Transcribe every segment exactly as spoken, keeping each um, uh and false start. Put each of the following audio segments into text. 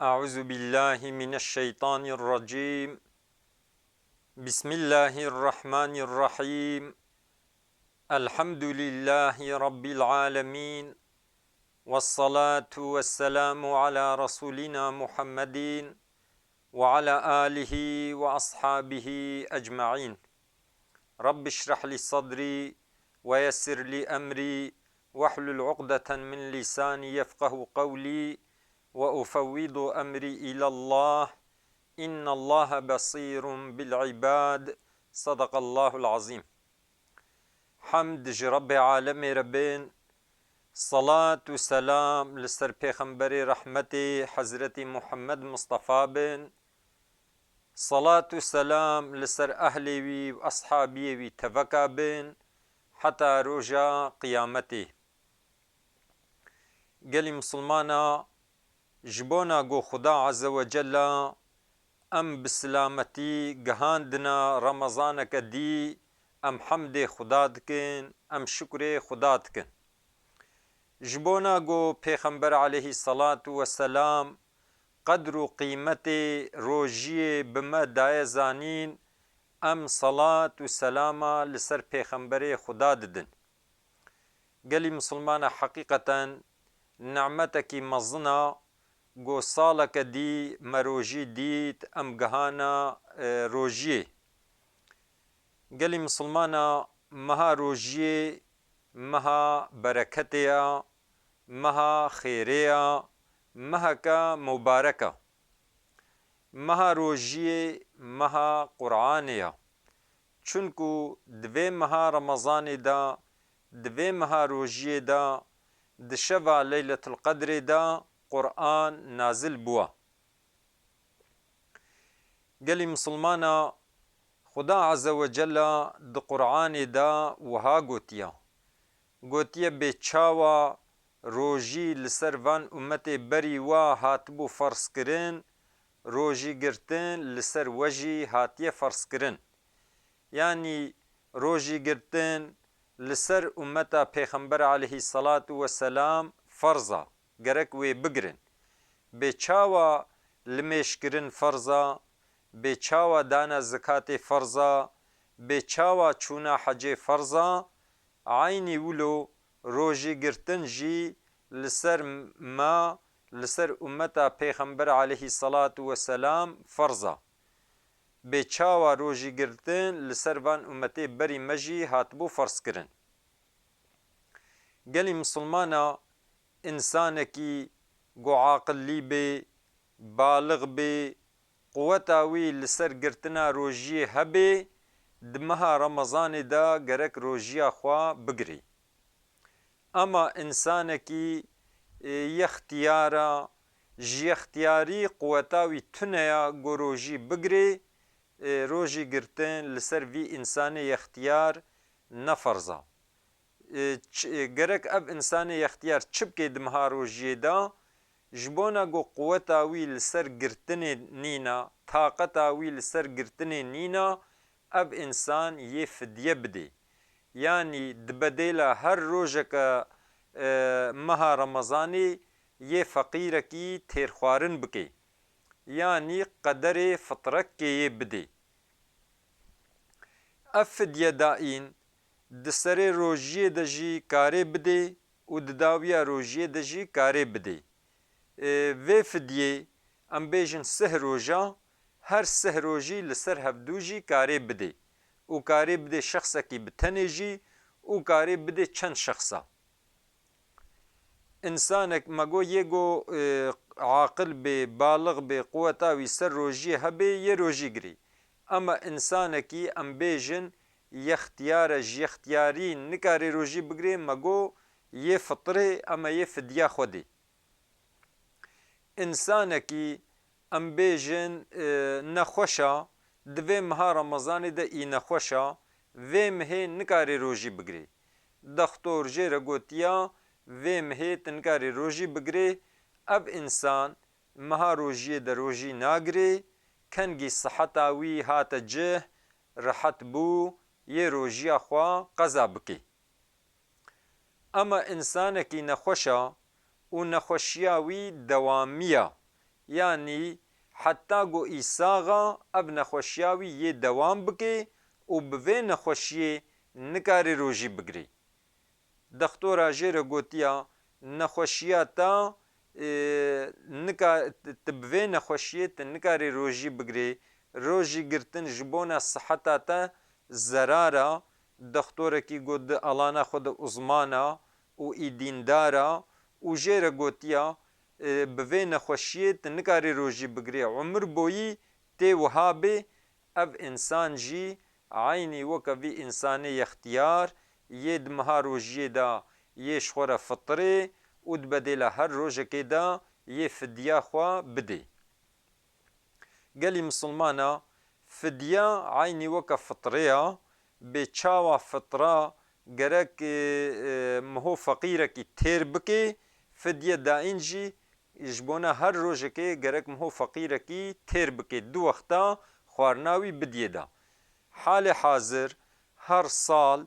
أعوذ بالله من الشيطان الرجيم. بسم الله الرحمن الرحيم. الحمد لله رب العالمين. والصلاة والسلام على رسولنا محمد وعلى آله وأصحابه أجمعين. رب اشرح لي صدري ويسر لي أمري واحلل عقدة من لساني يفقه قولي وأفوض أمري إلى الله إن الله بصير بالعباد. صدق الله العظيم. Hemd ji Rebbê alemê re bin, salat û selam li ser Pêxemberê rehmetê Hezretî Muhammed Mistefa bin, salat û selam li ser ehlê wî û eshabiyê wî teveka bin, heta roja qiyametê. Gelî misilmana, ji bona ku Xuda Azze ve Cella em bi silametî gihandina Remezaneke dî, em hemdê Xuda dikin, em şukrê Xuda dikin. Ji bona ku Pêxember aleyhî selatu weselam qedr û qîmetê rojiyê bi me daye zanîn, em salat û selama li ser Pêxemberê Xuda didin. Gelî misilmana, heqîqeten nimetekî mezin a, ku saleke dî me rojî dît, em gihana, e, rojiyê. Gelî misilmana, meha rojiyê meha bereketê ya, meha xêrê ya, meheke mubarek a. Meha rojiyê meha Quranê ya. Çunku di vê meha Remezanê de, di vê meha rojiyê de, di şeva Leyletul Qedrê de Quran nazil bûwa. Gelî misilmana, Xuda Azze ve Cella di Quranê de wiha gotiya. Gotiye, bê çawa rojî li ser van ummetê berî wa hatibû ferzkirin, rojî girtin li ser we jî hatiye ferzkirin. Yanî rojî girtin li ser ummeta Pêxember aleyhî selatu weselam ferz a, gerek wê bigirin. Bê çawa limêjkirin ferz a, bê çawa dana zikatê ferz a, bê çawa çûna hecê ferz a, eynî wilo rojî girtin jî li ser me, li ser ummeta Pêxember aleyhî selatu weselam ferz a. Bê çawa rojî girtin li ser van ummetê berî me jî hatibû ferzkirin. Gelî misilmana, însanekî ku aqillî bê, balix bê, quweta wî li ser girtina rojiyê hebê, di meha Remezanê de gerek rojiya xwe bigirê. Ema însanekî, e, yextiyar a, ji yextiyarî quweta wî tune ya ku rojî bigirê, e, rojî girtin li ser vî însanê yextiyar ne ferz a. E, ç-, e, gerek ev însanê yextiyar çi bike di meha rojiyê de, ji bona ku quweta wî li ser girtinê nîna, taqeta wî li ser girtinê nîna, ev însan yê fidye bidê. Yanî di bedêla her rojeke, e, meha Remezanê yê feqîrekî têrxwarin bike. Yanî qederê fitrekê yê bidê. Ev fidye daîn di serê rojiyê de jî karê bidê û di dawiya rojiyê de jî karê bidê. Ê, vê fidyê, em bêjin sih roja, her sih rojî li ser hevdû jî karê bidê û karê bidê şexsekî bi tenê jî û karê bidê çend şexsa. Însanek me got yê ku, e, aqil bê, balix bê, quweta wî ser rojiyê hebê, yê rojî girê. Ema însanekî em bêjin yextiyar e, ji yextiyarî nikarê rojî bigirê, me got yê fitrê, ema yê fidya xwe dê. Însanekî em bêjin, e, nexweş a, di vê meha Remezanê de î nexweş a, vê mehê nikarê rojî bigirê. Dextor jê re gotiya, vê mehê tu nikarê rojî bigirê, ev însan meha rojiyê de rojî nagirê, kengî siheta wî hate cih, rehet bû, yê rojiya xwe qeza bikê. Ema însanekî nexweş a û nexweşiya wî dewamî ya, Yanî heta ku îsaxa ev nexweşiya wî yê dewam bike û bi vê nexweşiyê nikarê rojî bigirê. Dextora jê re gotiya, nexweşiya te, e, nika-, tu bi vê nexweşiyê tu nikarê rojî bigirê. Rojî girtin ji bona siheta te zerar a. Dextorekî ku di alana xwe de uzman a û î dîndar a û jê re gotiya, e, bi vê nexweşiyê tu nikarî rojî bigirê. Umir boyî tê wiha bê, ev însan jî eynî weke vî însanê yextiyar yê di meha rojiyê de yê ji xwe re fitirê û di bedêla her rojekê de yê fidya xwe bidê. Gelî misilmana, fidya eynî weke fitrê ya, bê çawa fitra gerek, e, e, miho feqîrekî têr bikê, fidye daîn jî ji bona her rojekê gerek miho feqîrekî têr bikê, du wexta xwarina wî bidiyê de. Halê hazir her sal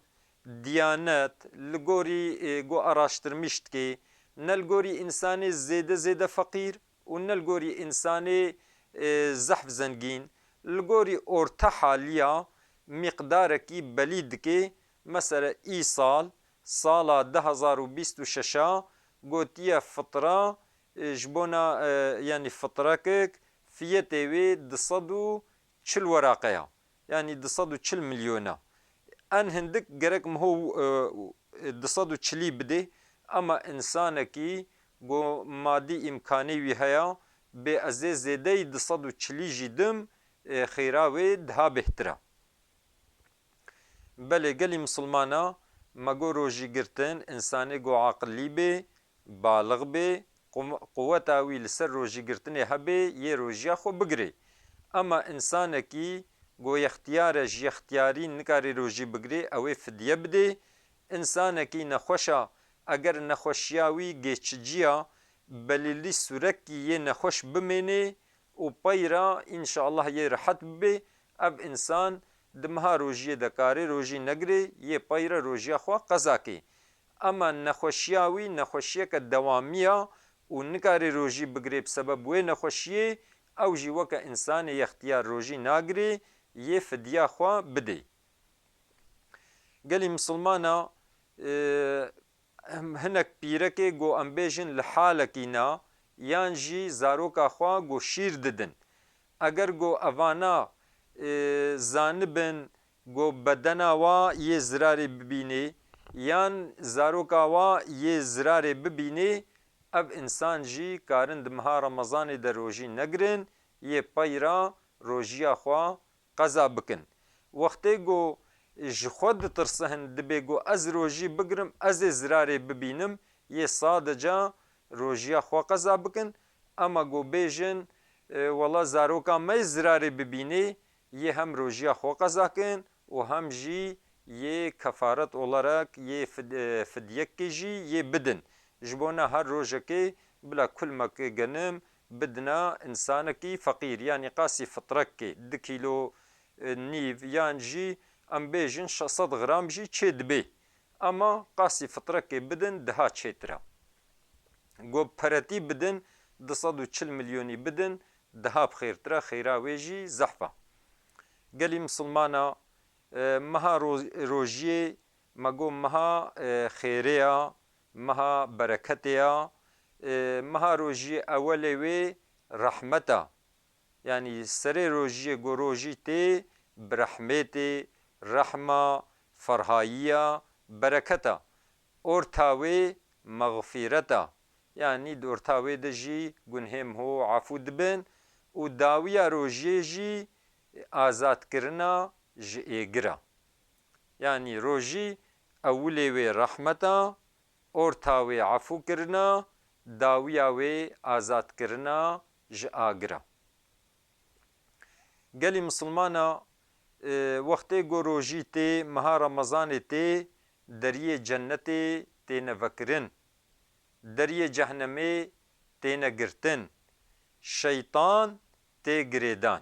Diyanet li gorî, e, ku araştirmîş dike, ne li gorî însanê zêde zêde feqîr û ne li gorî însanê, e, zehf zengîn, li gorî orta haliya mîqdarekî belî dike. Mesela îsal, sala du hezar û bîst û şeş a gotiye fitra, e, ji bona, e, yanî fitrekek fiyetê wê du sed û çil weraqe ya. Yanî du sed û çil milyon a. En hindik gerek miho, e, du sed û çilî bidê, ema însanekî ku madî îmkanê wî heye, bê ez ê zêdeyî du sed û çilî jî dim, e, xêra wê daha bêhtir e. Belê gelî misilmana, me got rojî girtin, însanê ku aqilî bê, balix bê, qu-, quweta wî li ser rojîgirtinê hebe, yê rojiya xwe bigirê. Ema însanekî ku yextiyar e, ji yextiyarî nikarê rojî bigirê, ew ê fidye bidê. Însanekî nexweş a, eger nexweşiya wî geçici ya, belîlî sûrekî yê nexweş bimênê, û peyra înşallah yê rehet bibe, ev însan di meha rojiyê de karê rojî negirê, yê peyra rojiya xwe qeza kê. Ema nexweşiya wî nexweşiyeke dewamî ya û nikarê rojî bigirê bi sebeb wê nexweşiyê, ew jî weke însanê yextiyar rojî nagirê, yê fidya xwe bidê. Gelî misilmana, e, em hinek pîrekê ku em bêjin li halekî ne, yan jî zaroka xwe ku şîr didin. Eger ku evana, e, zanibin ku bedena wa yê zirarê bibînê, yan zaroka wa yê zirarê bibînê, ev însan jî karin di meha Remezanê de rojî negirin, yê peyra rojiya xwe qeza bikin. Wextê ku ji xwe ditirsihin, dibê ku ez rojî bigirim, ez ê zirarê bibînim, yê sadece rojiya xwe qeza bikin. Ema ku bêjin, e, wela zaroka me yê zirarê bibînê, yê hem rojiya xwe qeza kin û hem jî yê kefaret olarak yê fid-, e, fidyekê jî yê bidin. Ji bona her rojekê bila kulmek genim bidina însanekî feqîr, yanî qasî fitrekê du kîlo, e, nîv yan jî em bêjin şeş sed gram jî çê dibe. Ema qasî fitrekê bidin daha çêtir e. Ku peretî bidin, du sed û çil milyonî bidin, daha bi xêrtir e, xêra wê jî zehf e. Gelî misilmana, e, meha ro-, rojiyê me got meha, e, xêrê ya, meha bereketê ya, e, meha rojiyê ewelê wê rehmet a. Yanî serê rojiyê ku rojî tê bi rehmêtê, rehma, ferhayiya, bereketa. Orta wê mexfîreta. Yanî di orta wê de jî gunhê miho efû dibin û dawiya rojiyê jî azadkirina ji êgir a. Yanî rojî ewilê wê rehmeta, orta wê efûkirina, dawiya wê azadkirina ji agir a. Gelî misilmana, e, wextê ku rojî tê, meha Remezanê tê, deriyê cennetê têne vekirin, deriyê cehnemê têne girtin, şeytan tê girêdan.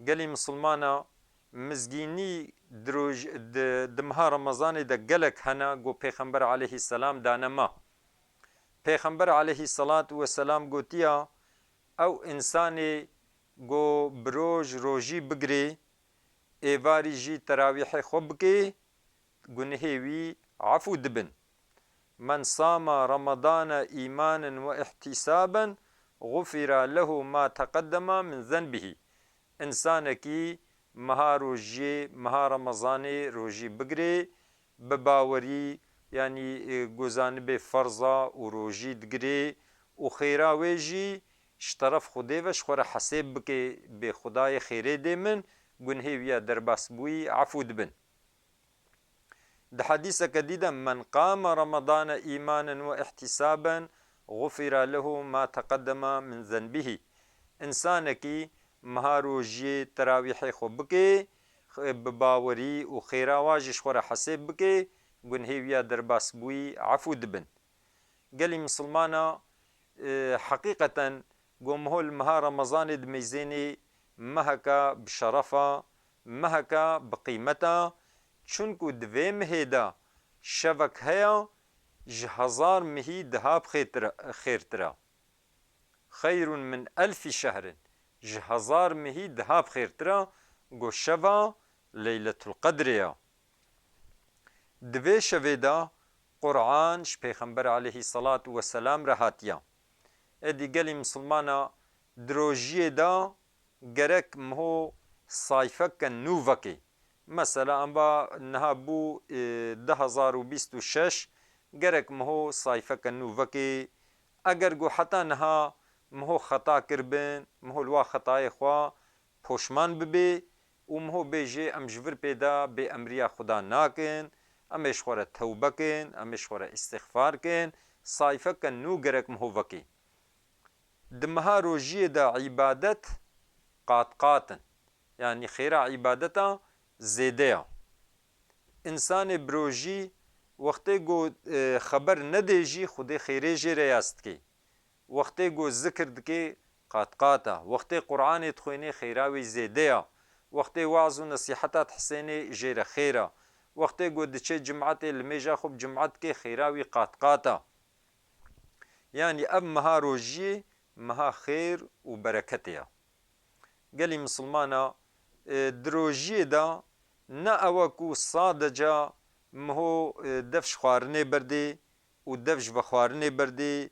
Gelî misilmana, mizgînî di roj-, di, di meha Remezanê de gelek hene ku Pêxember aleyhisselam dane me. Pêxember aleyhisselatu vesselam gotiya, Ew însanê ku bi roj rojî bigirê, êvarî jî terawîhê xwe bike, gunehê wî efû dibin. Men sama Ramadana îmanen ve îhtîsaben, gufira lehu ma teqeddema min zenbihî. Însanekî meha rojiyê, meha Remezanê rojî bigirê, bi bawerî, yanî, e, ku zanibê ferz a û rojî digirê û xêra wê jî ji teref Xwedê ve ji xwe re hesêb bike, bê Xwedayê xêrê dê min, gunhê wî ya derbasbûyî efû dibin. Di hedîseke dî de, "Men qame Ramadane îmanen ve îhtîsaben, gufira lehu ma teqeddema min zenbihî." Însanekî meha rojiyê terawîhê xwe bike, bi bawerî û xêra wa jî ji xwe re hesêb bike, gunhê wî ya derbasbûyî efû dibin. Gelî misilmana, e, heqîqeten ku meho li meha Remezanê dimeyzênê meheka bi şeref a, meheka bi qîmet a, çunku di vê mehê de şevek heya ji hezar mehî diha bi xêtir-, xêrtir a. Xeyrun min elfî şehrin, ji hezar mehî diha bi xêrtir a, ku şeva Leyletul Qedrê ya. Di vê şevê de Quran ji Pêxember aleyhî selatu weselam re hatiye. Êdî gelî misilmana di rojiyê de gerek miho sayfeke nû vekê. Mesela, em ba niha bû, e, du hezar û bîst û şeş, gerek miho sayfeke nû vekê. Eger ku heta niha miho xeta kiribin, miho li wa xetayê xwe poşman bibê û miho bêjê, "Em ji vir pê de bêemriya Xuda nakin, em ê ji xwe re tewbe kin, em ê ji xwe re îstixfar kin", sayfeke nû gerek miho vekê. Di meha rojiyê de îbadet qat qat in. Yanî xêra îbadeta zêde ya. Însanê bi rojî wextê ku, e, xeber nedê jî Xwedê xêrê jê re yaz dike. Wextê ku zikir dike qat qat a. Wextê Quranê dixwênê xêra wê zêde ya. Wextê waz û nesîheta dihesênê jê re xêr a. Wextê ku diçe cimetê limêja xwe bi cimet dike xêra wî qat qat a. Yanî ev meha rojiyê meha xêr û bereketê ya. Gelî misilmana, e, di rojiyê de ne ew e ku sadece miho, e, dev ji xwarinê berdê û dev ji vexwarinê berdê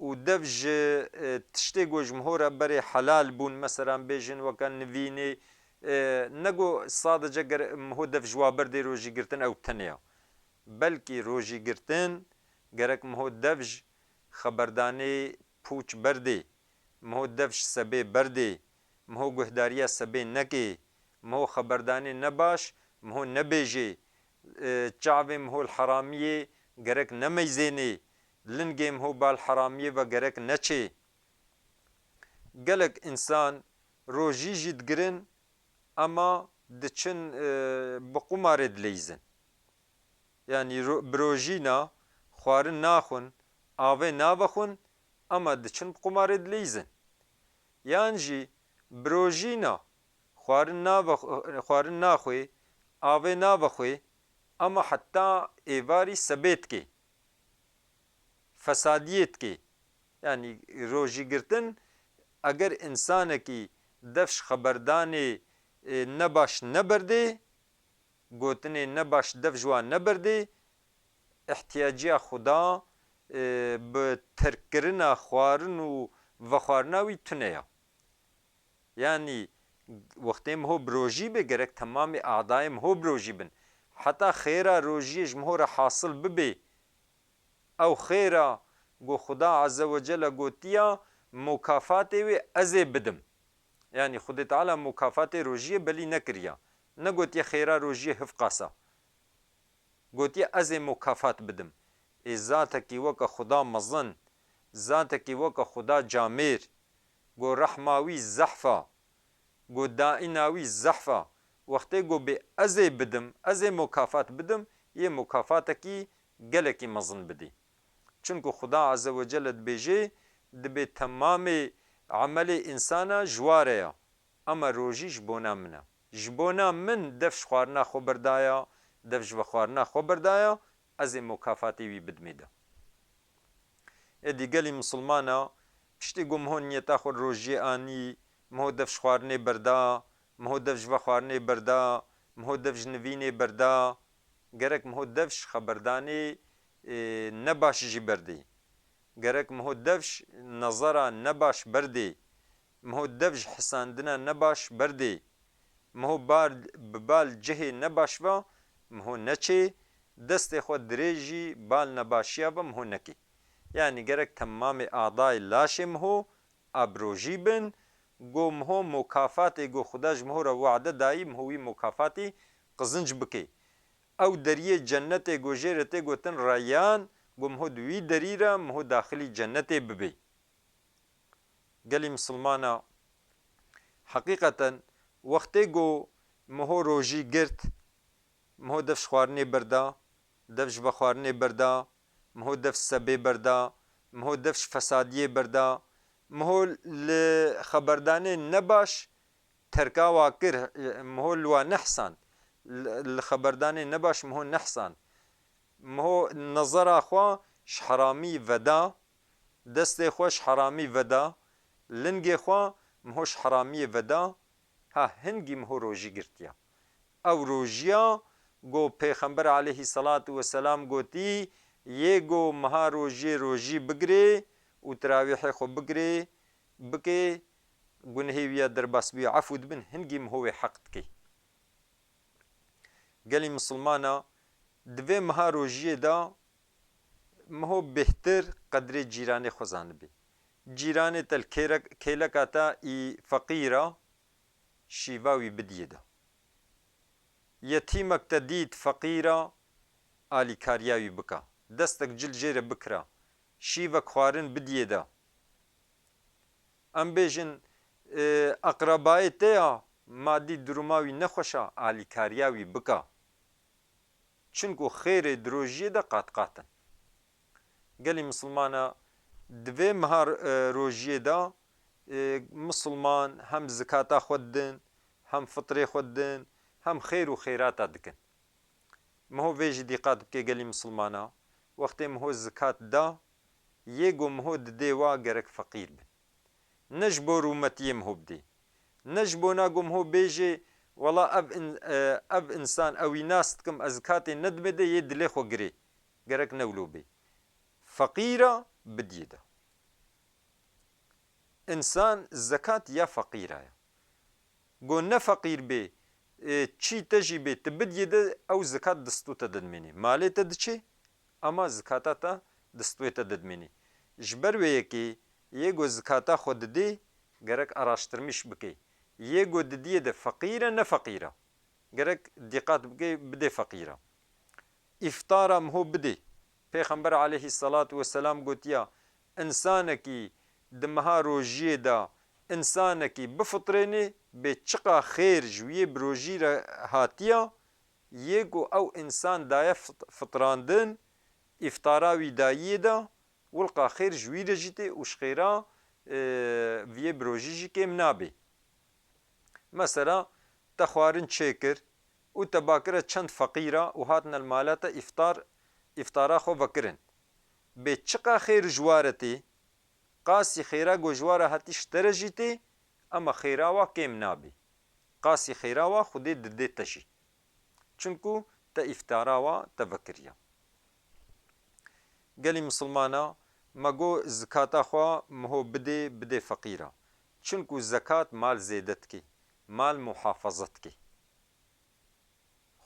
û dev ji, e, tiştê ku ji miho re berê helal bûn, meselan bêjin weke nivînê, e, ne ku sadece ger miho dev ji wa berdê rojî girtin ew tenê ya. Belkî rojî girtin gerek miho dev ji xeberdanê pûç berdê, miho dev ji sebê berdê, miho guhdariya sebê nekê, miho xeberdanê nebaş, miho nebêjê, e, çavê miho li heramiyê gerek nemeyzênê, lingê miho bal heramiyê ve gerek neçê. Gelek însan rojî jî digirin, ema diçin, e, bi qumarê dileyzin. Yanî ro-, bi rojîna xwarin naxwin, avê navexwin, ema diçin bi qumarê dileyzin. Yan jî bi rojîna xwarin navex-, xwarin naxwê, avê navexwê, ema heta êvarî sebê dikê, fesadiyê dikê. Yanî rojî girtin, eger însanekî dev ji xeberdanê, e, nebaş neberdê, gotinê nebaş dev ji wan neberdê, ihtiyaciya Xuda, e, bi terkkirina xwarin û vexwarina wî tune ya. Yanî wextê miho bi rojî be, gerek temamê adayê miho bi rojî bin. Heta xêra rojiyê ji miho re hasil bibe, ew xêra ku Xuda Azze ve Celle gotiya, mukafatê wê ez ê bidim. Yanî Xwedê Teala mukafatê rojiyê belî nekiriya. Negotiye xêra rojiyê hifqas a. Gotiye, "Ez ê mukafat bidim." Ê zatekî weke Xuda mezin, zatekî weke Xuda camêr, ku rehma wî zehf a, ku daîna wî zehf a, wextê ku bê, "Ez ê bidim, ez ê mukafat bidim", yê mukafatekî gelekî mezin bidî. Çunku Xuda Azze ve Celle dibêje, dibê temamê emelê însana ji wa re ya. Ema rojî ji bona min e. Ji bona min dev ji xwarina xwe berdaya, dev ji vexwarina xwe berdaya, ez ê mukafatê wî bidimê de. Êdî gelî misilmana, Piştî ku miho niyeta xwe rojiyê anî, miho dev ji xwarinê berda, miho dev ji vexwarinê berda, miho dev ji nivînê berda, gerek miho dev ji xeberdanê, e, nebaş jî berdê. Gerek miho dev ji nezera nebaş berdê. Miho dev ji hisandina nebaş berdê. Miho bar, bi bal cihê nebaş ve miho neçê, destê xwe dirêjî bal nebaşiya ve miho nekê. Yanî gerek temamê adayê laşê miho abrojî bin, go miho mukafatê go Xuda ji miho re wade dayî, miho wî mukafatî qizinc bikê. Ew deriyê cennetê go jê re tê gotin Reyyan, go miho di wî derî re miho daxilî cennetê bibê. Gelî misilmana, heqîqeten wextê go miho rojî girt, miho dev ji xwarinê berda, dev ji vexwarinê berda, miho dev ji sebê berda, miho dev ji fesadiyê berda, miho li xeberdanê nebaş terka wa kir, miho li wa nehsand, li, li xeberdanê nebaş miho nehsand. Miho nezera xwe ji heramî veda, destê xwe ji heramî veda, lingê xwe miho ji heramiyê veda, ha hingî miho rojî girtiya. Ew rojiya go Pêxember aleyhî selatu weselam gotî, yê go miha rojiyê rojî bigirê û tirawîhê xwe bigirê, bikê, gunehê wî ya derbas bûye, efû dibin, hingî miho wê heq dikê. Gelî misilmana, di vê miha rojiyê de miho bêhtir qedrê cîranê xwe zanibê. Cîranê te li kêrek-, kêleka te î feqîr a, şîva wî bidiyê de. Yetîmek te dît feqîr a, alîkariya wî bika. Destek cil jê re bikira. Şîvek xwarin bidiyê de. Em bêjin, e, eqrebayê te ya madî duruma wî nexweş a, alîkariya wî bika. Çinku xêrê di rojiyê de qat qat in. Gelî misilmana di vê miha, e, rojiyê de, e, misilman hem zikata xwe didin, hem fitrê xwe didin, hem xêr û xêrata dikin. Miho vê jî dîqat bike gelî misilmana, wextê miho zikat da, yê go miho didê wa gerek feqîr bin. Ne ji bo rûmetiyê miho bidê. Ne ji bona go miho bêjê, wela ev in-, e, ev insan ew wî nas dikim, ez zikatê nedimê de yê dilê xwe girê. Gerek ne wilo bê. Feqîra bidiyê de. Însan zekat ya feqîra ya. Go ne feqîr bê, e, çî te jî bê, tu bidiyê de ew zekat distû te didimênê. Malê te diçê, ama zekata te distûyê te didimênê. Ji ber wê yekê yê go zekata xwe didê, gerek araştirmîş bikê. Yê go didiyê de feqîr e, ne feqîr e. Gerek dîqat bikê, bidê feqîra. Îftara miho bidê. Pêxember aleyhî selatu weselam gotiya, însanekî di meha rojiyê de însanekî bifitrênê, bê çiqa xêr ji wiyê bi rojî re hatiya, yê ku ew însan daye fit-, fitrandin, îftara wî dayiyê de, wilqa xêr ji wî re jî tê û ji xêra, e, viyê bi rojî jî kêm nabê. Mesela, te xwarin çêkir û te bakire çend feqîra û hatine li mala te îftar, îftara xwe vekirin. Bê çiqa xêr ji wa re tê, qasî xêra ku ji wa re hatî ji te re jî tê, ema xêra wa kêm nabê. Qasî xêra wa Xwedê didê te jî. Çinku te îftara wa te vekiriya. Gelî misilmana, me got zikata xwe miho bidê, bidê feqîra. Çinku zekat mal zêde dike, mal muhafaza dike.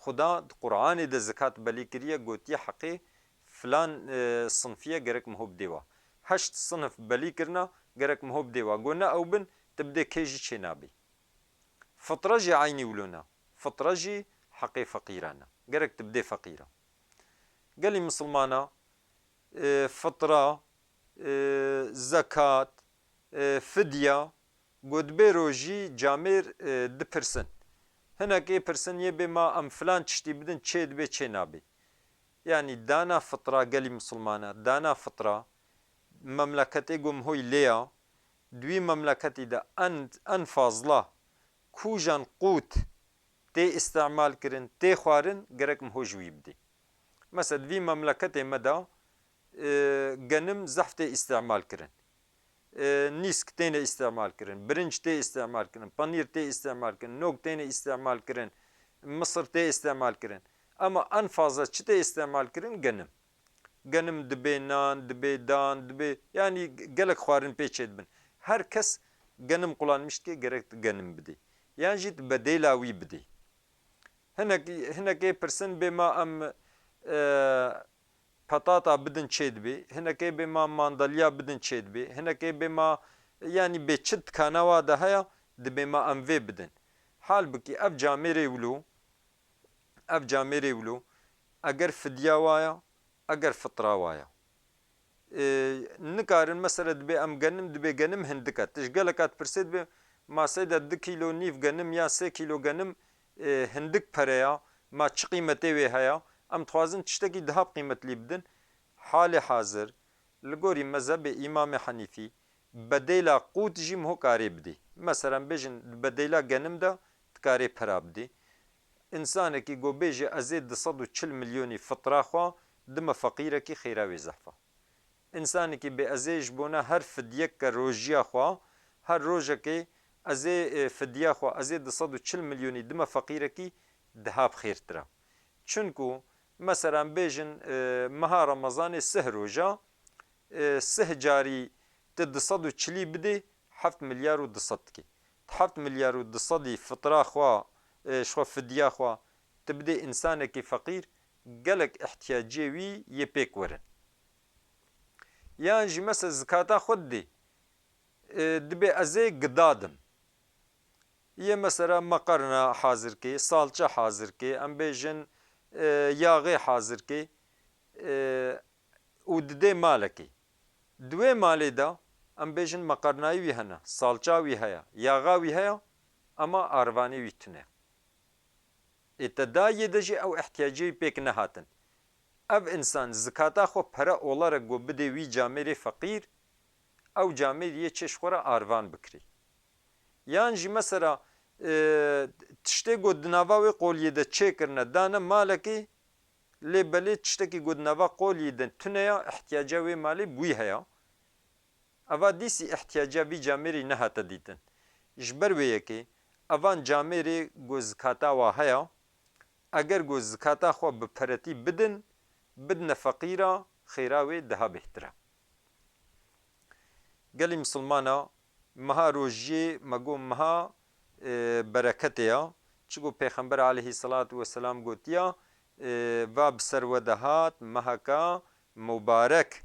Xuda di Qur'anê de zekat belî kiriye, gotiye heqê filan, e, sinfiye gerek miho bidê wa. Heşt sinf belî kirina, gerek miho bidê wa. Got ne ew bin, tu bidê kê jî çê nabê. Fitra jî eynî wilo ne. Fitra jî heqê feqîran e. Gerek tu bidê feqîra. Gelî misilmana, e, fitra, e, zekat, e, fidya, got bê rojî camêr, e, dipirsin. Hinekê pirsin yê bê ma em filan tiştî bidin, çê dibê, çê nabê. Yanî dana fitra gelî misilmana, dana fitra, memleketê go miho yî lê ya, di wî memleketî de en, en fazla kûjan qût tê îstemal kirin, tê xwarin, gerek miho ji wî bidê. Mesela di vî memleketê me de, e, genim zehf tê îstemal kirin. e, nîsk têne îstemal kirin, birinc tê îstemal kirin, panîr tê îstemal kirin, nok têne îstemal kirin, misir tê îstemal kirin. Ama en fazla çi tê îstemal kirin? Genim. Genim dibê nan, dibê dan, dibê, yanî gelek xwarin pê çêdibin. Her kes genim kullanmış dike, gerek tu genim bidê. Yan jî tu bedêla wî bidê. Hinek, hinekê pirsin bê ma em, e, petata bidin çêdibê, hinekê bê ma mandalya bidin çêdibê, hinekê bê ma, yanî bê çi dikana wa de heye, dibê ma em vê bidin. Halbikî ev camêrê wilo, ev camêrê wilo, eger fidya wa ya, eger fitra wa ya. E, nikarin, mesela, dibê em genim, dibê genim hindik e. Tu ji geleka dipirsê, dibê ma seyda du kîlo nîv genim ya sê kîlo genim, e, hindik pere ya, ma çi qîmetê wê heye? Em dixwazin tiştekî daha bi qîmetlî bidin. Halê hazir, li gorî mezhebê Îmamê Henîfî, bedêla qût jî miho karê bidî. Mesela, em bêjin, di bedêla genim de dikarê pera bidî. Însanekî ku bêje, ez ê du sed û çil milyonî fitra xwe dime feqîrekî, xêra wê zehf e. Însanekî bê, ez ê ji bona her fidyeke rojiya xwe, her rojekê ez ê, e, fidya xwe, ez ê du sed û çil milyonî dime feqîrekî, daha bi xêrtir e. Çunku, mesela, em bêjin, e, meha Remezanê sih roja, e, sih carî tu du sed û çilî bidê, heft milyar û du sed dikê. Tu heft milyar û du sedî fitra xwe, e, ji xwe fidya xwe, tu bidê însanekî feqîr, gelek ihtiyaciyê wî yê pêk werin. Yan jî, mesela, zikata xwe didê, e, dibê ez ê gida dim. Yê, mesela, meqerna hazir kê, salça hazir kê, em bêjin, e, yaxê hazir kê, e, û didê malekê. Di wê malê de, em bêjin, meqernayî wî hene, salça wî heye, yaxa wî heye, ama arvanê wî tune. Ê te dayê de jî ew ihtiyacê wî pêk nehatin. Ev însan zikata xwe pere olarak ku bidê wî camêrê feqîr, ew camêr yê çê ji xwe re arvan bikirê. Yan jî mesela, e, tiştê ku di nava wê qoliyê de çêkirine, dane malekê, lê belê tiştekî ku di nava qoliyê de tune ya, ihtiyaca wê malê bi wî heye. Eva dîsî ihtiyaca vî camêrî nehate dîtin. Ji ber wê yekê, evan camêrê ku zikata wa heye, eger ku zikata xwe bi peretî bidin, bidine feqîra, xêra wê daha bêhtir e. Gelî misilmana, meha rojiyê me got meha, e, bereketê ya. Çi got Pêxember aleyhisselatu vesselam gotiya, e, va bi ser we de hat meheka mubarek.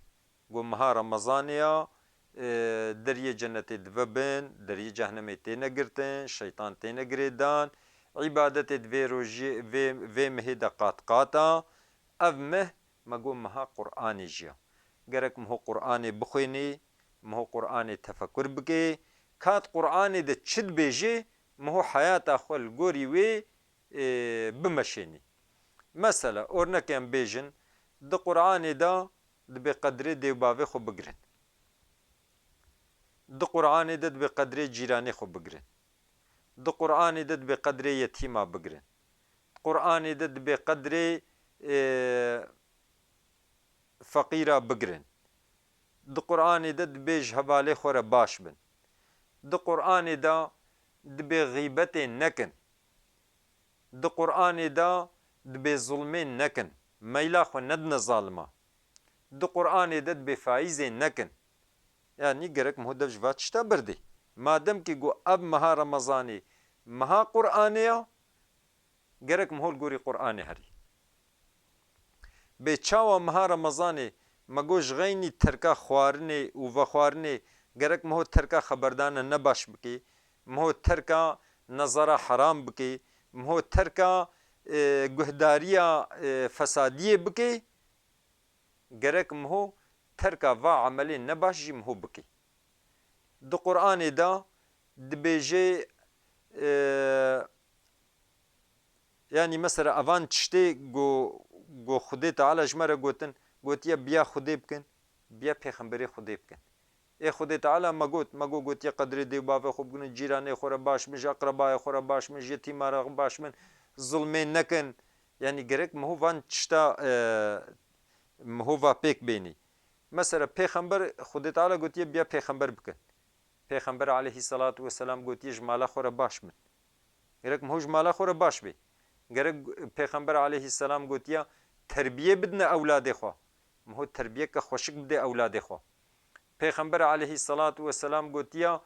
Got meha Remezanê ya, e, deriyê cenetê dive bin, deriyê cehnemê têne girtin, şeytan têne girêdan. Îbadetê di vê rojiyê, vê, vê mehê de qat qat a. Ev meh, me got, meha Qur'anê jî ya. Gerek miho Qur'anê bixwênê, miho Qur'anê tefekur bikê. Kat Qur'anê de çi dibêjê, miho heyata xwe li gorî wê, e, bimeşênî. Mesela, ornekê em bêjin, di Qur'anê de dibê qedrê dê û bavê xwe bigirin. Di Qur'anê de dibê qedrê cîranê xwe bigirin. Di Qur'anê de dibê qedrê yetîma bigirin. Di Qur'anê de dibê qedrê, e, feqîra bigirin. Di Qur'anê de dibê ji hevalê xwe re baş bin. Di Qur'anê de dibê xîbetê nekin. Di Qur'anê de dibê zulmê nekin. Meyla xwe nedine zalima. Di Qur'anê de dibê faîzê nekin. Yanî gerek miho dev ji va tişta berdê. Madem ki got ev meha Remezanê meha Qur'anê ya, gerek miho li gorî Qur'anê herî. Bê çawa meha Remezanê me got ji xeynî terka xwarinê û vexwarinê, gerek miho terka xeberdana nebaş bikê, miho terka nezara heram bikê, miho terka, e, guhdariya, e, fesadiyê bikê, gerek miho terka va emelê nebaş jî miho bikê. Di Qur'anê de dibêje, e, yanî mesela evan tiştê go, go Xwedê Teala ji me re gotin, gotiye biya Xwedê bikin, biya pêxemberê Xwedê bikin. Ê Xwedê Teala me got, me got, gotiye qedrê dê û bavê xwe bigirin, cîranê xwe re baş bin, ji eqrebayê xwe re baş bin, ji yetîma re baş bin, zulmê nekin. Yanî gerek miho van tişta, e, miho va pêk bênî. Mesela Pêxember, Xwedê Teala gotiye, biya pêxember bikin. Pêxember aleyhisselatu vesselam gotiye, ji mala xwe re baş bin. Gerek miho ji mala xwe re baş bê. Gerek Pêxember aleyhisselam gotiya, terbiyê bidine ewladê xwe. Miho terbiyeke xweşik bidê ewladê xwe. Pêxember aleyhisselatu vesselam gotiya,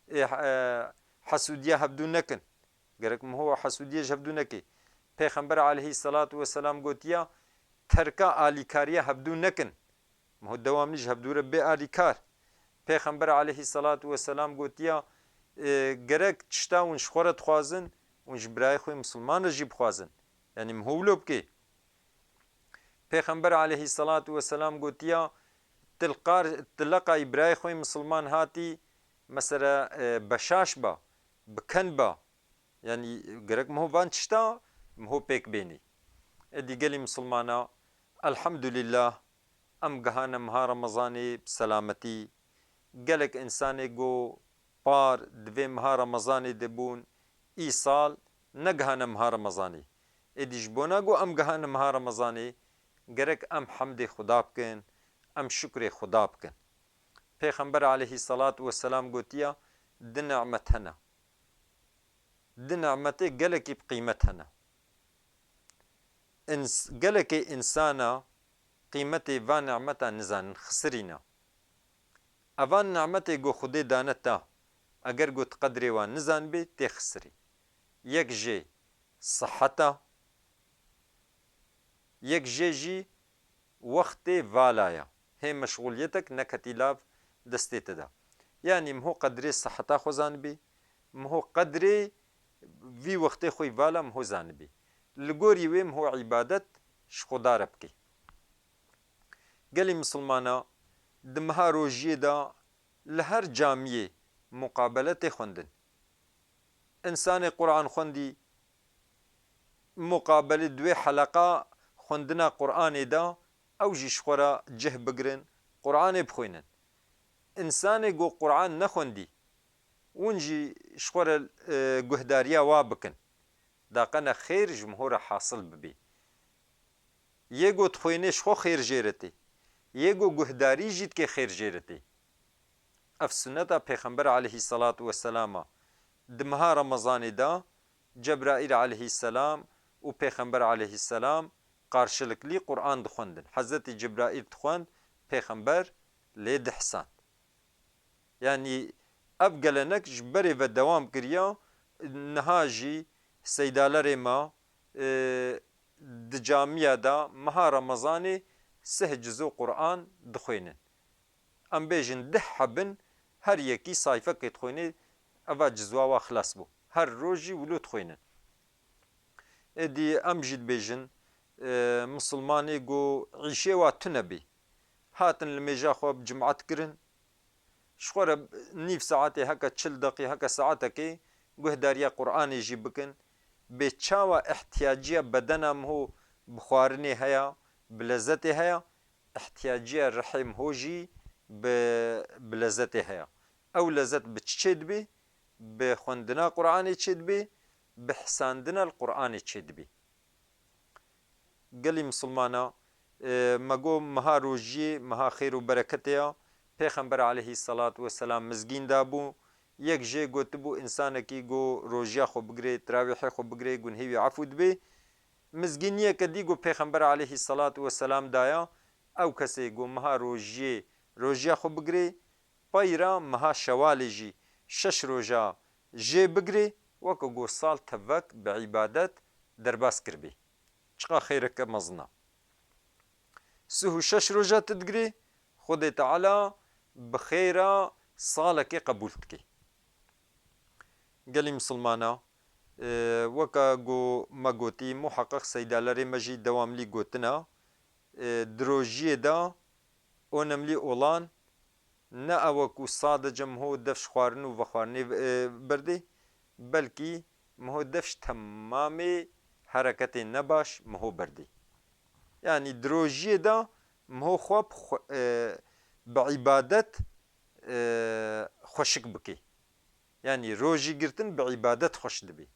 e, e, hesûdiya hevdû nekin. Gerek miho hesûdiyê ji hevdû nekê. Pêxember aleyhisselatu vesselam gotiya, terka alîkariya hevdû nekin. Miho dewamlî ji hevdû re bê alîkar. Pêxember aleyhisselatu vesselam gotiya, e, gerek tişta hûn ji xwe re dixwazin, hûn ji birayê xwe misilman re jî bixwazin. Yanî miho wilo bikê. Pêxember aleyhisselatu vesselam gotiya, tilqar, tileqa î birayê xwe misilman hatî, mesela, e, beşaş ba, biken ba. Yanî gerek miho van tişta miho pêk bênî. Êdî gelî misilmana, elhamdulillah, em gihane miha Remezanê bi selametî. Gelek însanê go par di vê miha Remezanê de bûn, îsal negihane miha Remezanê. Êdî ji bona go em gihane miha Remezanê, gerek em hemdê Xuda bikin, em şukrê Xuda bikin. Pêxember aleyhisselatu vesselam gotiya, di nimet hene. Di nimetê gelekî bi qîmet hene. Ins-, gelekê însana qîmetê van nimeta nizanin, xisirîna. Evan nimetê go Xwedê dane te, eger go tu qedrê wan nizanibê, tê xisirî. Yek jê siheta, yek jê jî wextê vala ya. Hê meşxûliyetek neketî lav destê te de. Yanî miho qedrê siheta xwe zanibê, miho qedrê vî wextê xwe yî vala miho zanibê. Li gorî wê miho îbadet ji Xuda re bikê. Gelî misilmana, di miha rojiyê de li her camiyê muqabele tê xwendin. Însanê Quran xwendî, muqabelê di wê heleqa xwendina Quranê de ew jî ji xwe re cih bigirin, Quranê bixwînin. Însanê go Quran nexwendî, hûn jî ji xwe re, e, guhdariya wa bikin. Daqe ne xêr ji miho re hasil bibî. Yê go dixwînê ji xwe xêr jê re tê. Yê go guhdarî jî dike xêr jê re tê. Ev sunneta Pêxember aleyhisselatu vesselam a. Di meha Remezanê de Cebraîl aleyhisselam û Pêxember aleyhisselam qarşiliklî Quran dixwendin. Hezretî Cebraîl dixwend, Pêxember lê dihsand. Yanî ev gelenek ji berê ve dewam kiriya, niha jî seydalerê me, e, di camiya de meha Remezanê sih cizo Quran dixwênin. Em bêjin deh hebin, her yekî sayfekê dixwênê, eva cizwa wa xilas bû. Her roj jî wilo dixwênin. Êdî em jî dibêjin, e, misilmanê ku îşê wa tune bî, hatin li mêja xwe bi cimat kirin, ji xwe re nîv saetê heke çil deqî heke saetekê guhdariya Quranê jî bikin, bê çawa ihtiyaciya bedena miho bi xwarinê heya, bi lezetê heya, ihtiyaciya rihê miho jî bi, bi lezetê heya. Ew lezet bi çi çêdibê? Bi xwendina Quranê çêdibê, bi hisandina li Quranê çêdibê. Gelî misilmana, e, me got meha rojiyê, meha xêr û bereketê ya. Pêxember aleyhisselatu vesselam mizgîn dabû. Yek jê gotibû, însanekî go rojiya xwe bigirê, tirawîhê xwe bigirê, gunhê wî efû dibê. Mizgîniyeke dî ku Pêxember aleyhisselatu vesselam daya, ew kesê ku meha rojiyê rojiya xwe bigirê, peyra meha Şewalê jî şeş roja jê bigirê, weke ku sal tevek bi îbadet derbas kiribê. Çiqa xêreke mezin a. Sih û şeş roja tu digirê, Xwedê Teala bi xêra salekê qebûl dike. Gelî misilmana, e, weke ku me gotî, muheqeq seydalerê me jî dewamlî gotina, e, di rojiyê de önemli olan ne ew e ku sadece miho def ji xwarin û vexwarinê, e, berdê, belkî miho def ji temamê hereketên nebaş miho berdê. Yanî di rojiyê de miho xwe bi xwe, e, bi îbadet, e, xweşik bike. Yanî rojî girtin bi îbadet xweş dibe.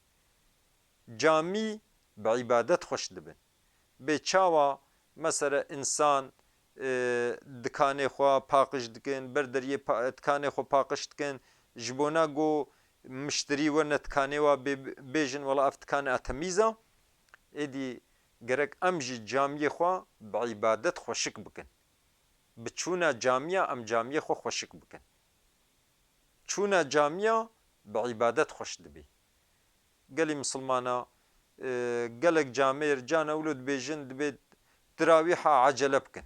Camî bi îbadet xweş dibin. Bê çawa, mesela, însan, e, dikanê xwe paqij dikin, ber deriyê pa-, dikanê xwe paqij dikin, ji bona ku miştirî werine dikanê wa bê-, bêjin, wela ev dikanê temîz e. Êdî gerek em jî camiyê xwe bi îbadet xweşik bikin. Bi çûna camiya em camiyê xwe xweşik bikin. Çûna camiya bi îbadet xweş dibê. Gelî misilmana, e, gelek camêr, cana wilo dibêjin, dibê tirawîha ecele bikin.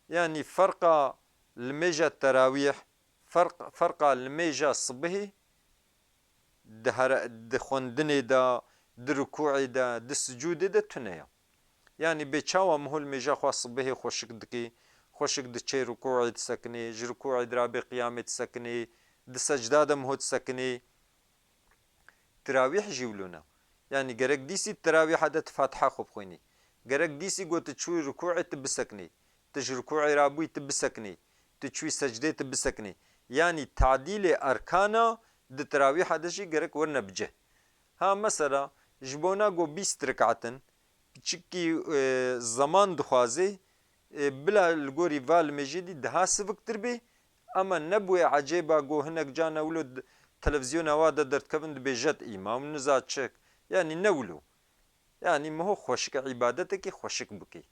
Yanî ferqa limêja terawîh, ferq-, ferqa limêja sibihê di here-, di xwendinê de, di rukûê de, di sicûdê de tune ye. Yanî bê çawa miho limêja xwe sibihê xweşik dikê, xweşik diçê rukûê disekinê, ji rukûê dirabê qiyamê disekinê, di secda de miho disekinê. Tirawîh jî wilo ne. Yanî gerek dîsî tirawîha de tu Fatiha xwe bixwînî. Gerek dîsî got tu çûyî rukûê tu bisekinî. Tu ji rukûê rabûyî tu bisekinî. Tu çûyî secdê tu bisekinî. Yanî tadîlê erkana di tirawîha de jî gerek werine bi cih. Ha mesela, ji bona ku bîst rekat in, piçikî, e, zeman dixwazê, e, bila li gorî va limêjê dî daha siviktir bê, ama nebûye ecêba ku hinek cana wilo d-, televîzyona wa de derdikevin dibê jet îmam niza çik. Yanî ne wilo. Yanî miho xweşik îbadetekî xweşik bikê.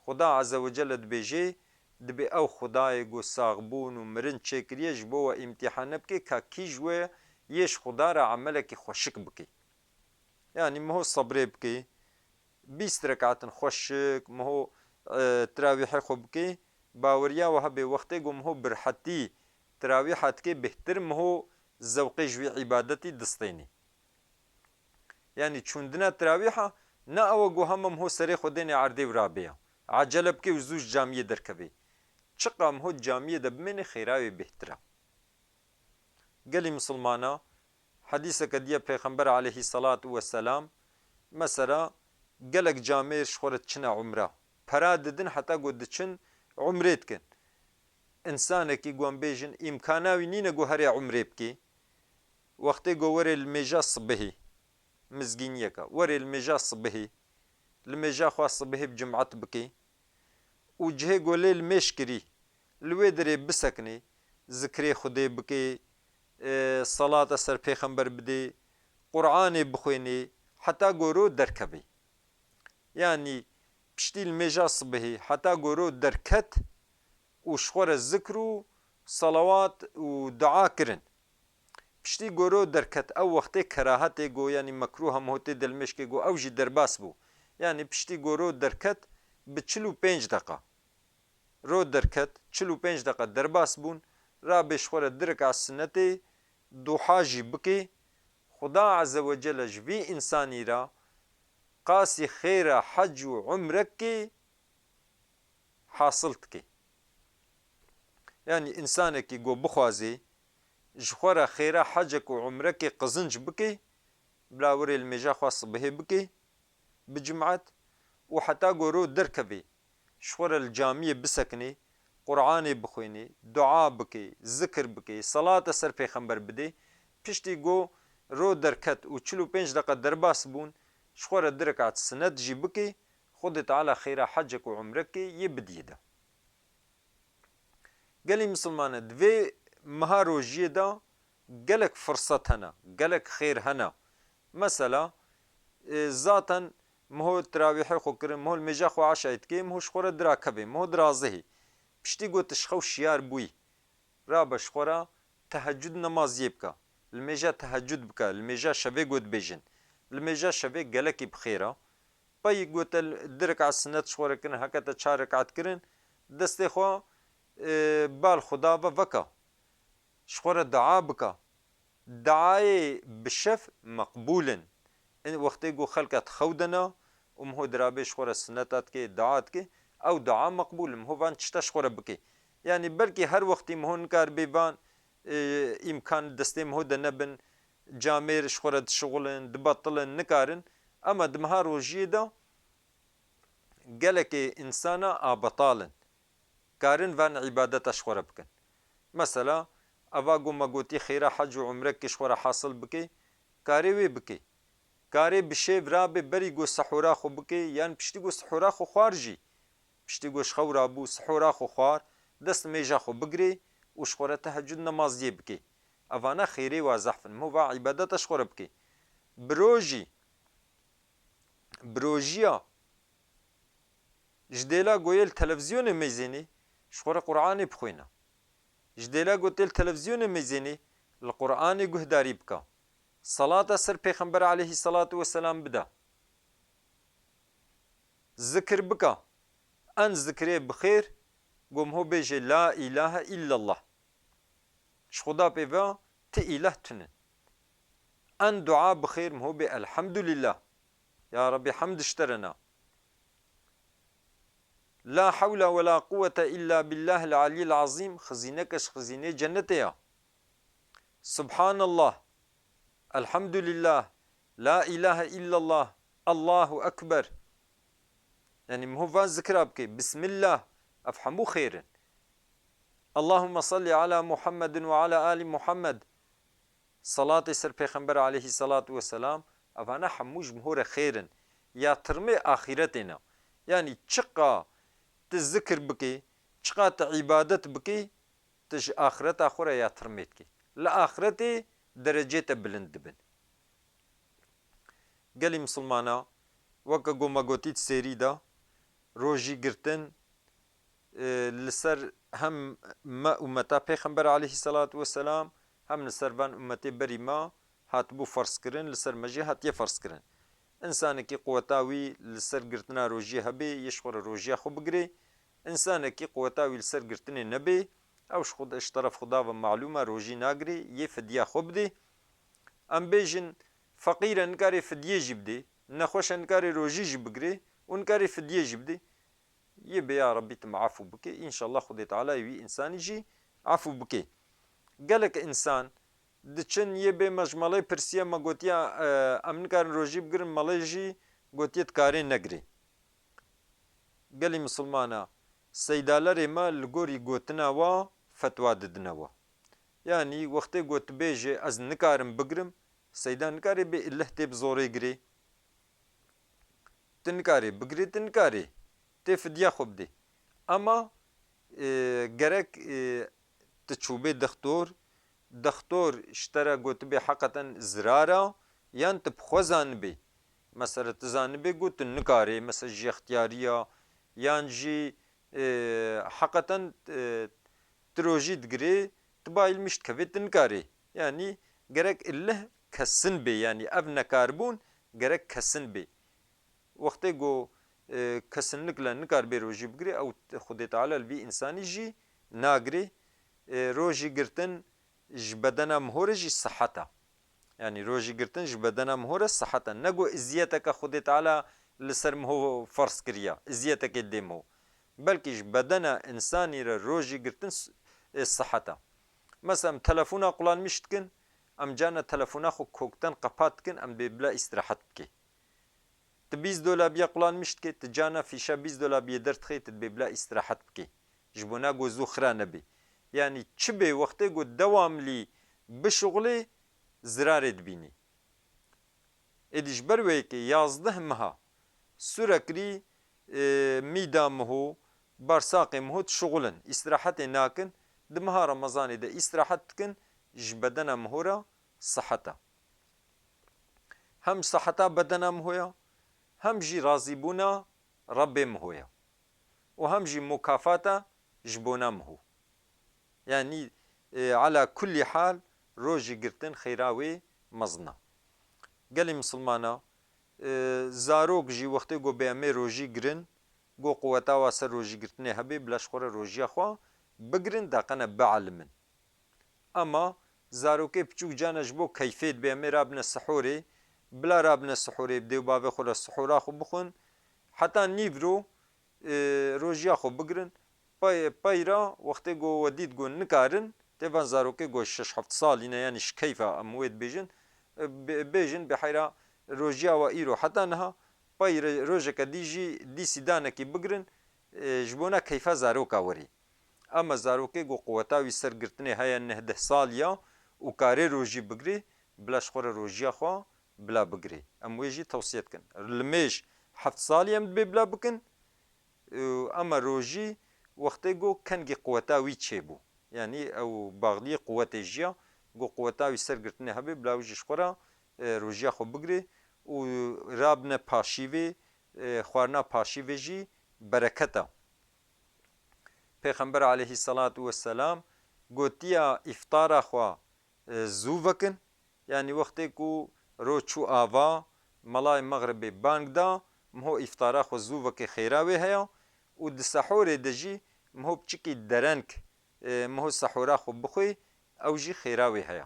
Xuda Azze ve Celle dibêjê, dibê ew Xudayê ku saxbûn û mirin çêkiriye ji bo we îmtîhane bikê ka kî ji we yê ji Xuda re emelekî xweşik bikê. Yanî miho sebrê bikê, bîst rekatin xweşik, miho, e, tirawîhê xwe bikê, baweriya we hebe wextê ku miho bi rihetî tirawîha dikê, bêhtir miho zewqê ji wî îbadetî distênê. Yanî çûndina tirawîha ne ew e ku hema miho serê xwe dênê erdê û rabê ya. Ecele bikê û zû ji camiyê derkevê. Çiqa miho di camiyê de bimênê xêra wê bêhtir e. Gelî misilmana, hedîseke diye Pêxember aleyhî selatu weselam, mesela gelek camêr ji xwe re diçine umra. Pera didin heta ku diçin umrê dikin. Însanekî ku em bêjin îmkana wî nîne ku herê umrê bikê, wextê ku werê limêja sibihê, mizgîniyeke, werê limêja sibihê, limêja xwe sibihê bi cimat bikê û cihê ku lê limêj kirî, li wê derê bisekinê, zikrê Xwedê bikê, e, selata ser pêxember bidê, Quranê bixwênê, heta ku ro derkevê. Yanî piştî limêja sibihê, heta ku ro derket û ji xwe re zikr û selawat û dua kirin. Piştî ku ro derket, ew wextê kerahetê ku, yanî mekrûh e, miho tê dilmêşkê ku ew jî derbas bû. Yanî piştî ku ro derket bi çil û pênc deqa. Ro derket, çil û pênc deqa derbas bûn, rabê ji xwe re du rekat sinetê duha jî bikê. Xuda Azze ve Celle ji vî însanî re qasî xêra hec û umrekê hasil dike. Yanî însanekî ku bixwazê ji xwe re xêra hecek û umrekê qizinc bike, bila werê limêja xwe sibihê bike bi cimat û heta ku ro derkevê, ji xwe re li camiyê bisekinê, Quranê bixwênê, dua bike, zikir bike, selate ser pêxember bidê, piştî ku ro derket û çil û pênc deqa derbas bûn, ji xwe re du rekat sinet jî bike, Xwedê Teala xêra hecek û umrekê yê bidiyê de. Gelî misilmane, di vê meha rojiyê de gelek firset hene, gelek xêr hene. Mesela, e, zaten miho tirawîhê xwe kirin, miho li mêja xwe eşayê dikê, miho ji xwe re dira kevê, miho dira zihê. Piştî ku tu ji xew şiyar bûyî, rabe ji xwe re tehecud nemaziyê bike. Li mêja tehecud bike, li mêja şevê ku dibêjin. Li mêja şevê gelekî bi xêr e. Pey ku te du rekat sinet ji xwe re kirin, heke te çar rekat kirin, destê xwe, e, bal Xuda ve veke. Ji xwe re dua bike. Duayê bi şev meqbûl in. In wextê ku xelke di xew de ne û miho dirabê ji xwe re sineta dike, dua dike, ew dua meqbûl in. Miho van tişta ji xwe re bike. Yanî belkî her wextî miho nikaribe van, e, îmkan destê miho de nebin, camêr ji xwe re dişixulin, dibetilin, nikarin. Ema di meha rojiyê de gelekê însana a betal in. Karin van îbadeta ji xwe re bikin. Mesela, eva ku me gotî xêra hec û umrekê ji xwe re hasil bike, karê wê bike. Karê bi şêv rabe berî ku sehûra xwe bike, yan piştî ku sehûra xwe xwar jî. Piştî ku ji xew rabû, sihora xwe xwar, dest mêja xwe bigirê û ji xwe re tehecud nemaziyê bikê. Evana xêrê wa zehf in. Miho va îbadeta ji xwe re bikê. Bi rojî, bi rojiya ji dêla goyê li televîzyonê mêzênê, ji xwe re Qur'anê bixwêne. Ji dêla gotê li televîzyonê mêzênê, li Qur'anê guhdarî bike. Salata ser Pêxember aleyhî salatu weselam bide. Zikir bike. En zikirê bi xêr, go miho bêje la îlahe îllallah. Ji Xuda pê ve ti îleh tune. En dua bi xêr miho bê elhamdulillah. Ya Rebî, hemd ji te re ne. La hewle we la quwwete illa billahil aliyil azîm, xizîneke ji xizînê cennetê ya. Subhanallah, elhamdulillah, la ilahe illallah, Allahu ekber. Yanî miho van zikra bike, Bismillah, ev hemû xêr in. Allahümme salli ala Muhammedin ve ala ali Muhammed. Salatê ser Pêxember aleyhî salatu weselam, evana hemû ji miho re xêr in. Ya tirmê axîretê ne. Yanî çiqa tu zikir bikî, çiqa tu îbadet bikî, tu ji axireta xwe re ya tirmê dikî. Li axiretê derecê te bilind dibin. Gelî misilmana, weke ku me gotî di sêrî de, rojî girtin, e, li ser hem me ummeta Pêxember aleyhî salatu weselam, hem li ser van ummetê berî me hatibû ferz kirin, li ser me jî hatiye ferz kirin. Însanekî quweta wî li ser girtina rojiyê hebe, yê ji xwe re rojiya xwe bigirê. Însanekî quweta wî li ser girtinê nebe, ew ji xwe, ji teref Xuda ve malûm e, rojî nagirê, yê fidya xwe bidê. Em bêjin, feqîr e, nikarê fidyê jî bidê, nexweş e, nikarê rojî jî bigirê û nikarê fidyê jî bidê. Yê bê ya Rebbî tu me efû bikê, înşallah Xwedê Teala wî însanî jî efû bikê. Gelek însan diçin, yê bê me ji malê pirsiye, me gotiya, e, em nikarin rojî bigirin, malê jî gotiye dikarê negirê. Gelî misilmana, seydalerê me li gorî gotina wa fetwa didine we. Yanî wextê ku tu bêjê ez nikarim bigirim, seyda nikarê bê illeh tê bi zorê girê. Tu nikarê bigirê, tu nikarê. Tê fidya xwe bidê. Ama, e, gerek, e, tu çûbê dextor, dextor ji te re gotibê heqeten zirar e, yan tu bi xwe zanibê. Mesela tu zanibê ku tu nikarê, mesela ji extiyariya, yan jî, e, heqeten, e, tu rojî digirê, tu bayîl miş dikevê, tu nikarê. Yanî gerek illeh kesin bê, yanî ev nekarbûn gerek kesin bê. Wextê ku, e, kesinlikle nikarbê rojî bigirê, ew Xwedê Teala li vî însanî jî nagirê. E, rojî girtin ji bedena miho re jî sihet e. Yanî rojî girtin ji bedena miho re sihet e. Ne ku eziyeteke Xwedê Teala li ser miho ferz kiriye, eziyetekê dê miho. Belkî ji bedena însanî re rojî girtin s-, e, sihet e. Mesela em telefona qulanmiş dikin, em carna telefona xwe kokten qepat dikin, em dê bila îstirahet bikê. Tu bîst dolabiya qulanmiş dikê, tu carna fîşa bîst dolabiyê derdixê, tu dibê bila îstirahet bikê. Ji bona ku zû xira nebê. Yanî çi bê, wextê ku dewamlî bişuxulê, zirarê dibînî. Êdî ji ber wê yekê yazdeh meha sûrekirî, e, mîda miho, barsaqê miho dişuxulin, îstirahetê nakin, di meha Remezanê de îstirahet dikin, ji bedena miho re sihet e. Hem siheta bedena miho ya, hem jî razîbûna Rebbê miho ya. Û hem jî mukafata ji bona miho. Yanî, e, ala kullî hal rojî girtin xêra wê mezin e. Gelî misilmana, e, zarok jî wextê ku bê em ê rojî girin, ku quweta wa ser rojî girtinê hebe, bila ji xwe re rojiya xwe bigirin, daqene bielimin. Ema zarokê piçûk carna ji bo keyfê dibê em ê rabine sihorê, bila rabine sihorê, bi dê û bavê xwe re sihora xwe bixwin. Heta nîvro, e, rojiya xwe bigirin. Pey, peyra wextê ku we dît ku nikarin, tê van zarokê ku şeş heft salî ne, yanî ji keyfa em wê dibêjin, e, bê-, bêjin, biheyra rojiya we îro heta niha, pey re-, rojeke dî jî dîsî danekî bigirin, e, ji bona keyfa zaroka werê. Ema zarokê ku quweta wî ser girtinê heye neh deh salî ya û karê rojî bigirê, bila ji xwe re rojiya xwe bila bigirê. Em wê jî tewsiye dikin. Li mêj heft salî em dibê bila bikin, Û ema rojî wextê ku kengî quweta wî çêbû. Yanî ew baxdiyê quwetê jî ya, ku quweta wî ser girtinê hebe, bila wî jî ji xwe re, e, rojiya xwe bigirê û rabine paşîvê, e, xwarina paşîvê jî bereket e. Pêxember aleyhisselatu vesselam gotiya îftara xwe, e, zû vekin. Yanî wextê ku roj çû ava, melayê mexribê bang da, miho îftara xwe zû veke xêra wê heye û di sehorê de jî miho piçikî dereng, e, miho sehora xwe bixwê, ew jî xêra wê heye.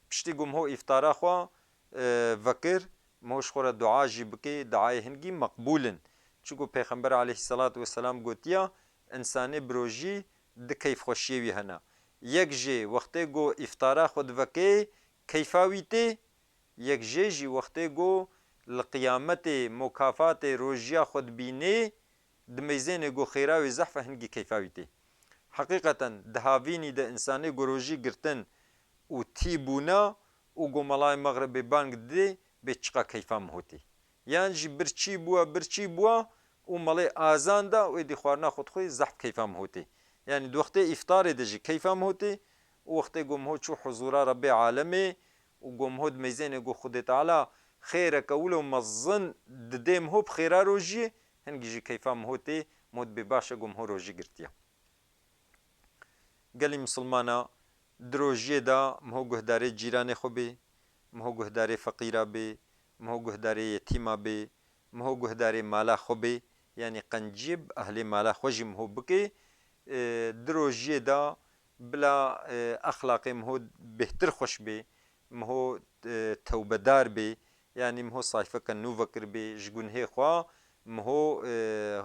Piştî ku miho îftara xwe, e, vekir, miho ji xwe re dua jî bike, duayê hingî meqbûl in. Çunku Pêxember aleyhisselatu vesselam gotiya, însanê bi rojî di keyfxweşiyê wî hene. Yek jê wextê ku îftara xwe diveke, keyfa wî tê, yek jê jî wextê ku li qiyametê mukafatê rojiya xwe dibînê, dimeyzênê ku xêra wê zehf e, hingî keyfa wî tê. Heqîqeten di havînî de însanê ku rojî girtin û tî bûna û ku melayê mexribê bang didê, bê çiqa keyfa miho tê. Yan jî birçî bûa, birçî bûa û melê azan da û êdî xwarina xwe dixwê, zehf keyfa miho tê. Yanî di wextê îftarê de jî keyfa miho tê û wextê ku miho çû huzûra Rebbê alemê û ku miho dimeyzênê ku Xwedê Teala xêreke wilo mezin didê miho bi xêra rojiyê, hingî jî keyfa miho tê, miho dibê baş e ku miho rojî girtiye. Gelî misilmana, di rojiyê de miho guhdarê cîranê xwe bê, miho guhdarê feqîra bê, miho guhdarê yetîma bê, miho guhdarê mala xwe bê, yanî qenciyê bi ehlê mala xwe jî miho bike. E, di rojiyê de bila, e, exlaqê miho bêhtir xweş bê, miho, e, tewbedar bê, yanî miho sayfeke nû vekiribê ji gunhê xwe, miho, e,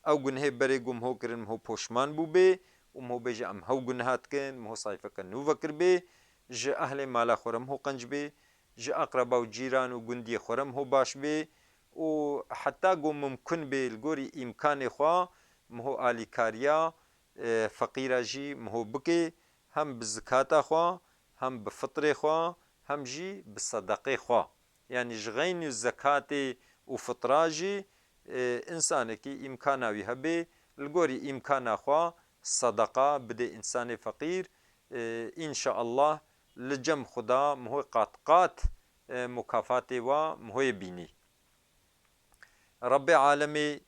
ew gunhê berê ku miho kirin, miho poşman bûbê û miho bêje, em hew gunha dikin, miho sayfeke nû vekiribê, ji ehlê mala xwe re miho qenc bê, ji eqreba û cîran û gundiyê xwe re miho baş bê û heta ku mimkun bê li gorî îmkanê xwe miho alîkariya, e, feqîra jî miho bike, hem bi zikata xwe, hem bi fitrê xwe, hem jî bi sedeqê xwe. Yanî ji xeyn û zekatê û fitra jî, e, însanekî îmkana wî hebe, li gorî îmkana xwe sedeqa bide însanê feqîr, e, înşaallah li cem Xuda miho qat qat, e, mukafatê wa mihoyê bînî. Rebbê alemê,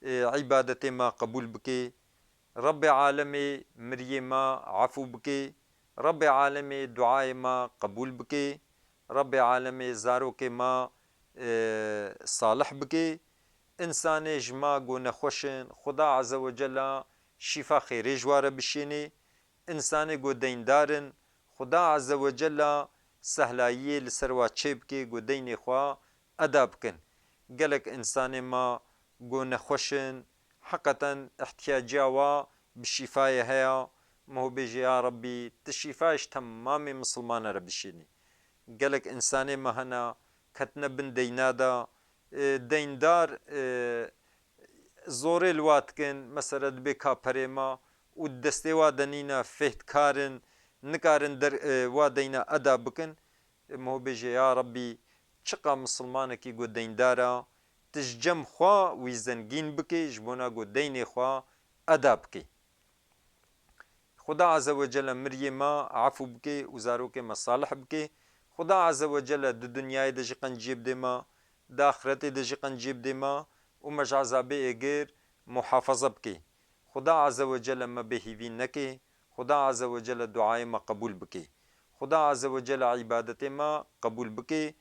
e, îbadetê me qebûl bike. Rebbê alemê miriyê me efû bike. Rebbê alemê duayê me qebûl bike. Rebbê alemê zarokê me, e, salih bike. Însanê ji me ku nexweş in, Xuda Azze ve Cella şîfa xêrê ji wa re bişênê. Însanê ku deyndar in, Xuda Azze ve Cella sehlayiyê li ser wa çêbike ku deynê xwe eda bikin. Gelek însanê me ku nexweş in, heqeten ihtiyaciya wa bi şîfayê heye, miho bêje, ya Rebbî, tu şîfayê ji temamê misilmana re bişênî. Gelek însanê me hene, ketine bin deyna de, e, deyndar, e, zorê li wa dikin, mesela dibê ka perê me û destê wa de nîne, fêh dikarin, nikarin der, e, wa deyna eda bikin. E, miho bêje, ya Rebbî, çiqa misilmanekî ku deyndar e, tu ji cem xwe wî zengîn bike, ji bona ku deynê xwe eda bike. Xuda Azze ve Celle miriyê me efû bike û zarokê me salih bike. Xuda Azze ve Celle di dinyayê de jî qenciyê bidê me, di axiretê de jî qenciyê bidê me û me ji ezabê êgir muhafaza bike. Xuda Azze ve Celle me bêhîvî neke. Xuda Azze ve Celle duayê me qebûl bike. Xuda Azze ve Celle îbadetê me qebûl bike.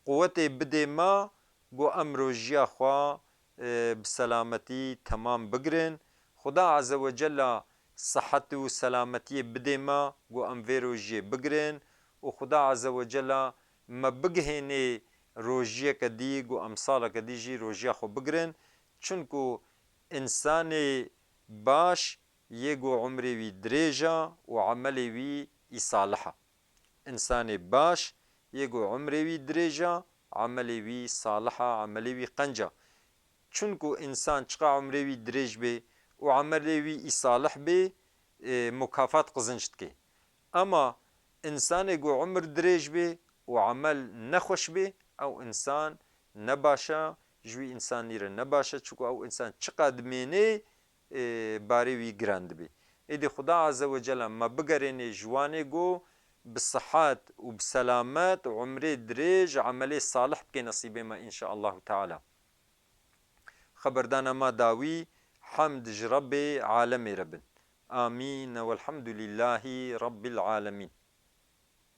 Quwetê bidê me ku em rojiya xwe, e, bi selametî temam bigirin. Xuda Azze ve Celle sihet û selametiyê bidê me ku em vê rojiyê bigirin û Xuda Azze ve Celle me bigihênê rojiyeke dî ku em saleke dî jî rojiya xwe bigirin. Çunku însanê baş yê ku umrê wî dirêj e û emelê wî î salih e. Însanê baş yê ku umrê wî dirêj e, emelê wî salih e, emelê wî qenc e. Çunku însan çiqa umrê wî dirêj bê û emelê wî î salih bê, e, mukafat qizinc dike. Ema însanê ku umr dirêj bê û emel nexweş bê, ew însan ne baş e, ji wî însanî re ne baş e, çunku ew însan çiqa dimênê, e, barê wî giran dibê. Êdî Xuda Azze ve Celle me bigerênê ji wanê ku bi sihet û bi selamet û umrê dirêj, emelê salih bikê nesîbê me, înşaallahu teala. Xeberdana ma dawî, hemd ji Rebbê alemê re bin. Amîn. Welhamdulîllahî Rabbil alemîn.